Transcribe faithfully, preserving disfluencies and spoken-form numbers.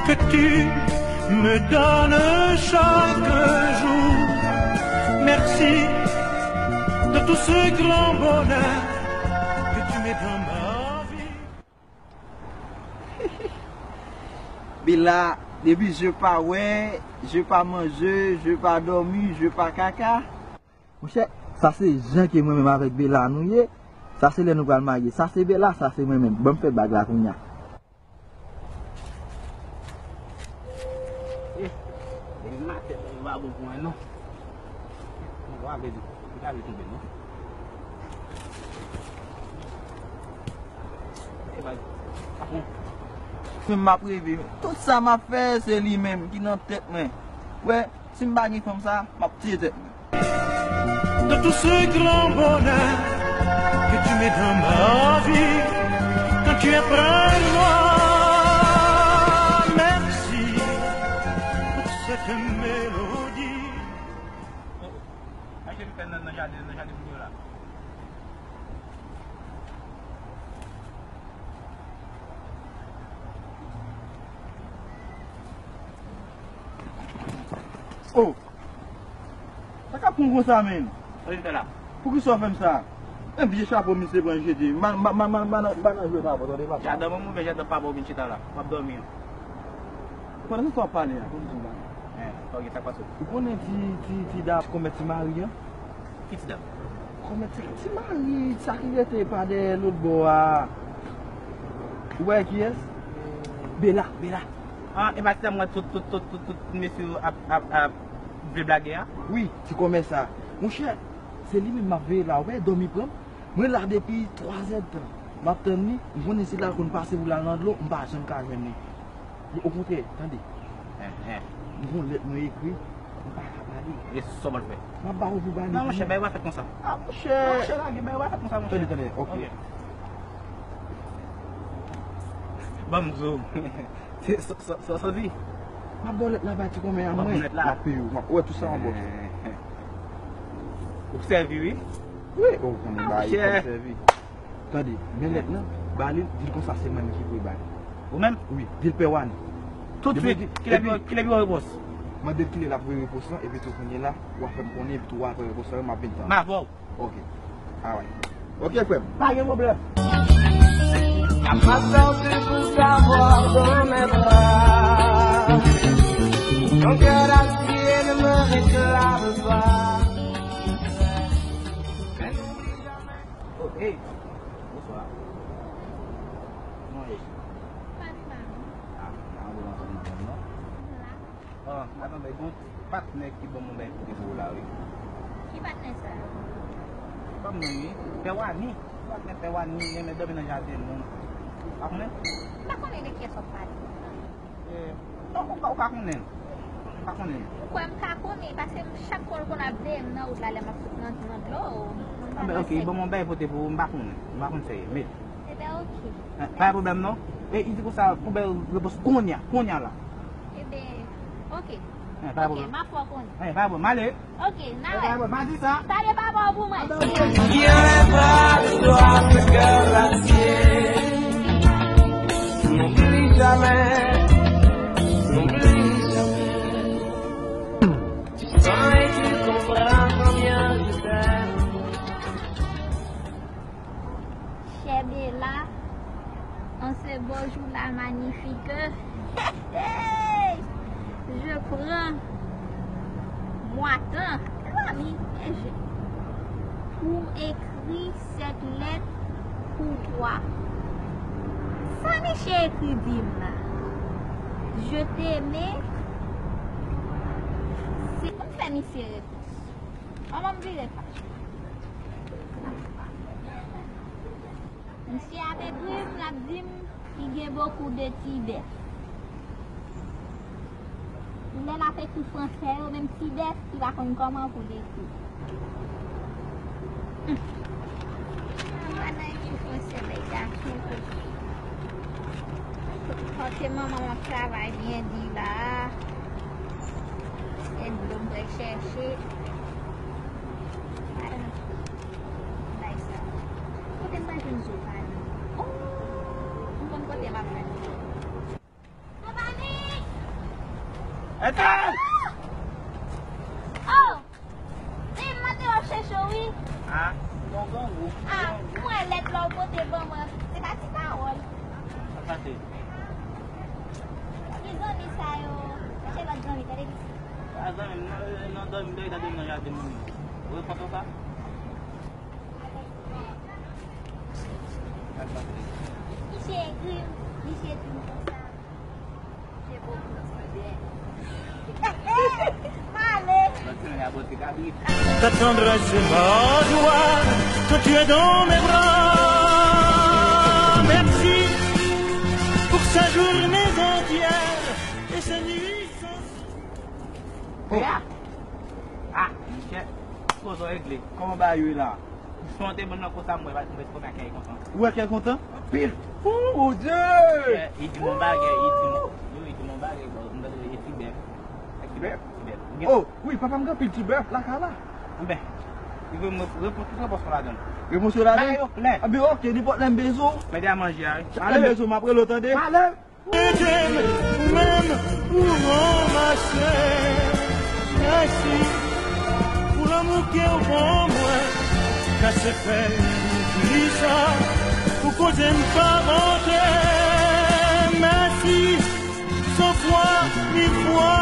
Que tu me donnes chaque jour. Merci de tout ce grand bonheur que tu mets dans ma vie. Bela, depi je pa wè, je pa manje, je pa dòmi, je pa kaka. Monchè, sa se jan ke mwen menm avèk Bela nou ye. Sa se lè nou pral marye. Sa se Bela, sa se mwen menm. Ban m fè bag la kounya. Eh, depi maten, yo pa bon pou mwen, non. Mwen pa vle, mwen pa vle tonbe, non. Eh, bay, pa bon. Fanm m ap reve. Tout sa m ap fè, se li menm ki nan tèt mwen. Wè, si m pa gen fanm sa, m ap tiye tèt mwen. De tout ce grand bonheur que tu mets dans ma vie, quand tu es près de moi. Merci pour cette mélodie. Achte fè nan, nan jaden, nan jaden moun yo la. Oh! Sa k ap pran konsa, menm? Sa vin fè la? Poukisa w fè m sa? Menm vye chapo misye pran jete. M pa nan jwèt avè w, tande, papa. Jaden mwen ouvè, jaden pa bon, vin chita la. M ap dòmi. Pandan w ap pale a, konn di m bagay. Eh, ok, sa k pase? Ou konnen ti, ti, ti dam kòmèt ti mari an? Ki ti dam? Kòmèt ti, ti mari, sa ki rete pa dèyè lòt bò a. Ou wè kiyès? Bela, Bela. Ah, e pa ti dam wè tout, tout, tout, tout, tout mesye yo ap, ap, ap vle blage a? Wi, ti kòmès sa. Monchè, se li menm m ap veye la, ou wè, dòmi pran m. Mwen la depi twazè tan. M ap tann li, m konnen se la l konn pase pou l al nan dlo, m pa janm ka jwenn li. Okontrè, tande. M gon lèt mwen ekri, m pa ka ba li. E sa w pral fè? M ap ba ou pou ba li. Non, monchè, bagay pa fèt konsa. Ah, monchè. Non, monchè, lage, bagay pa fèt konsa, monchè. Tande, tande, ok. Ban m di w. Se sa, sa, sa, sa di. M ap ba w lèt la, bay ti kòmè a mwen. M ap peye w, m ap wè tout sa anba w. Ou sèvi, wi. Wi, ou konnen bagay, ou sèvi. Tande, men lèt lan, ba li, di l konsa se mwen menm ki pou ba li. Ou menm? Wi, di l pè Wani. Tout swit, kilè li, kilè li repons? Mande l kilè l ap voye repons lan, epi tou kounye la, w a fè m konnen, epi tou w a fè repons lan, m ap vin tann. M avè w. Ok. Alright. Ok, frè m. Pa gen pwoblèm. Matin, c'est pour t'avoir dans mes bras. Ton cœur d'acier ne me réclame pas. Oh, hey. Bonsoir. Kòman w ye? Pa pi mal, non. Ah, ah, bon, ansanm nan menm, non? M la. Ah, atann, gon patnè ki ban m yon bèl kote pou ou la, wi. Ki patnè sa? Li ban m non, wi. Pè Wani. Patnè Pè Wani, li renmen dòmi nan jaden moun. Ou pa konnen? M pa konnen de kiyès w ap pale. Eh, non, ou ka, ou ka konnen. Ou ka konnen. Ou kwè m ka konnen, paske m chak fwa l konn ap veye m nan wout la, lè m ap sot nan, nan dlo. Ah, ben, ok, li ban m yon bèl pote pou ou, m pa konnen. M pa konn sa ye, men. Ebyen, ok. Eh, pa gen pwoblèm, non. E, li di konsa, pou bèl repons, kounye a, kounye a la. Ebyen, ok. Eh, pa gen pwoblèm. Ok, m ap fè w konnen. Eh, pa gen pwoblèm, m ale. Ok, n a wè. Madi sa. Salye papa w pou mwen. Viens pas de toi, ce cœur d'acier. N'oublie jamais, n'oublie jamais. Tu sens et tu comprends combien je t'aime. Chè Bela, en ce beau jour-là magnifique, je prends moi temps, mezanmi, e je, pour écrire cette lettre pour toi. Sa misye ekri di m la? Je t'aime. Se pou m fè misye repons. An, ban m vire paj. Misye ap ekri m, l ap di m li gen bokou de ti bèf. Lè l ap ekri fransè yo, menm ti bèf, li pa konn kòman pou l ekri. Hum. Mwen pa nan ekri fransè, men gason tou. Kote manman m ap travay byen di la. E dlo m pral chèche. Bay sa. Kote m pral jwenn zo Vani? Oh, m konn kote m ap jwenn li. Zo Vani! Etel! Oh! Wi, m mande w ap chèche w, wi. Ah, bon, bon, bon. Ah, m wè lèt la w pote ban mwen. Se pa ti pawòl. Sa pase? Ki zanmi sa yo? Chèche lòt zanmi, tande. Pa zanmi, m nan, nan dòmi, m dòmi, tande m nan jaden moun. Ou wè foto sa? Misye egri, misye di m konsa. Ta tendresse est ma joie quand tu es dans mes bras. Merci pour ces journées entières et ces nuits sans... Oh. Ah, Michel, kozo regle. Kòman bagay yo ye la? Son te bon nan konsa, mwen, mwen, mwen, mwen, kè kontan. Ou wè kè kontan? Anpil. Ooh, mon Dieu! Li di mon bagay, li di mon, yo, li di mon bagay, bro. Mwen, li ti bèf. Ti bèf? Ti bèf. Oh, wi, papa m gen anpil ti bèf lakay la. Anben, li vle mwen repons, tout repons mwen ladan. Repons yo ladan? Bagay yo klè. Anben, ok, nenpòt lè m bezwen w. Mwen te a manje a, wi. Chak lè m bezwen w, m ap rele w, tande? Alè. Ede m, ou menm, ou ranmase. Mèsi pou lanmou ke w ban mwen. Kase fè m pli sa, pou koze m pa monte. Mèsi, san fwa, mil fwa.